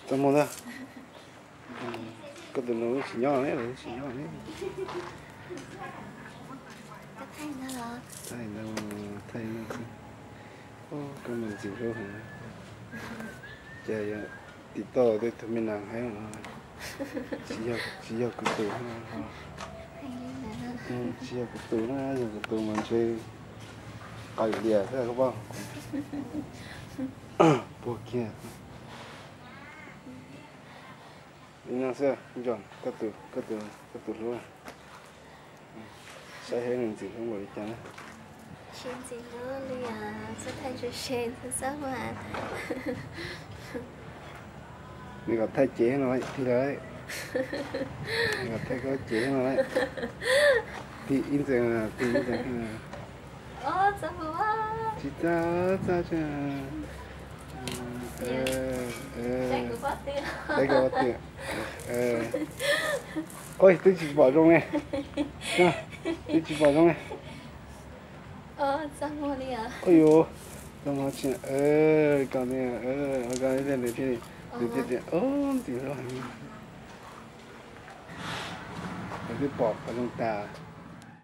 Txaj muag ntag. Koj tus nus tsis nyob ne, tsis nyob ne. Thaij ntawd, thaij no xwb. Koj mus ntxim hlub heev. Ces yog tim toj tej tug me nas heev, tsis yog kuv tus, tsis yog kuv tus na, yog kuv tus mas ntshe qaws lias xwb koj paub. Puag kiag. Li no xwb, Nco, koj tus hlub. Saib seb nws ntxim hlub npaum li cas na. Tsis ntxim hlub li os, txhob thaij tso se, txhob xab mas. Nws kom thaij cev no tig lawm. Nws kom thaij koj cev no lawm. Tig ib ntxees, tig ib ntxees. Tsis txaj, txaj tseeb. Ua, twb tsis pom zoo ne. Twb tsis pom zoo ne. Ua yuav, txaj muag tsis, koj, nws thiaj li, nws thiaj tias ntxim hlub heev. Nws twb pom qhov zoo tas.